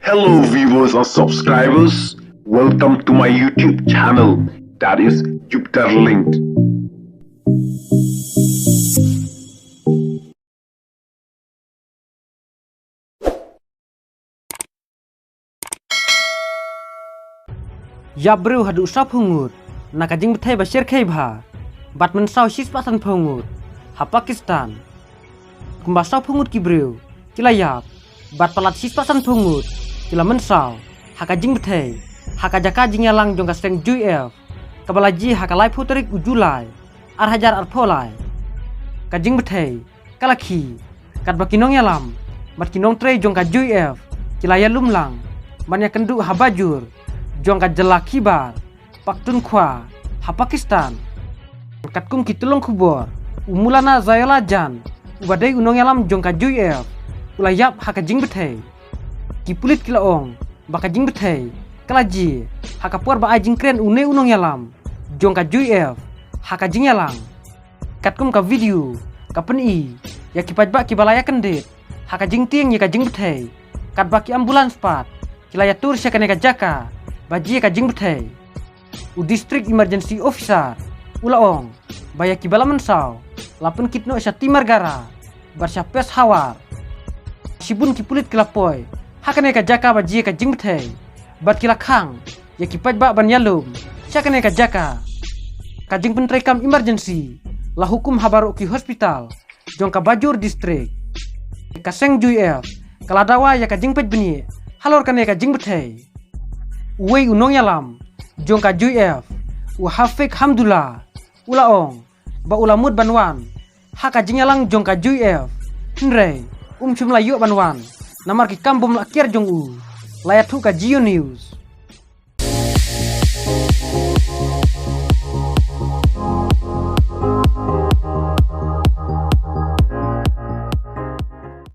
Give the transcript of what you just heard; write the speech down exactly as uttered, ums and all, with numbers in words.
Hello viewers and subscribers, welcome to my YouTube channel, that is Jupiter Linked. Ïa briew haduh saw phew ngut na ka jingbthei ba syrkhei bha, bad mynsaw shispah san phew ngut ha Pakistan. Kumba saw phew ngut ki briew ki la ïap, bad palat shispah san phew ngut ki la mynsaw ha ka jingbthei ha ka jaka jingïalang jong ka seng J F, kaba la jia ha ka laiphew tarik u July ar hajar arphew lai. Ka jingbthei ka la khie katba ki nongïalam bad ki nongtrei jong ka J F ki la ïalum lang ban ïakynduh ha bajur jong ka jylla Khyber Pakhtunkhwa ha Pakistan. Katkum ki tyllong khubor, u Maulana Zayola Jan, uba dei u nongïalam jong ka J F, u la ïap ha ka jingbthei. Ki pulit ki la ong ba ka jingbthei ka la jia ha ka por ba ai jingkren une u nongïalam jong ka J F ha ka jingïalang. Katkum ka video ka pyni ïa ki paidbah kiba la ïakyndit ha ka jingtieng ïa ka jingbthei, katba ki ambulance pat ki la ïatur sha kane ka jaka ba jia ka jingbthei. U District Emergency Officer u la ong ba ïa kiba la mynsaw la pynkit noh sha Timargara bad sha Peshawar. Shibun ki pulit ki la poi ha kane ka jaka ba jia ka jingbthei bad ki la khang ïa ki paidbah ban ïalum sha kane ka jaka. Ka jingpyntreikam emergency la hukum ha baroh ki hospital jong ka bajur district. Ka seng J F ka la dawa ïa ka jingpeit bniah halor kane ka jingbthei. Uwei u nongïalam jong ka J F, u Hafiq Hamdullah, u la ong ba u la mut ban wan ha ka jingïalang jong ka J F, hynrei um shym la ïoh ban wan namar ki kam bym lah kiar jong u. La ïathuh ka Jio News.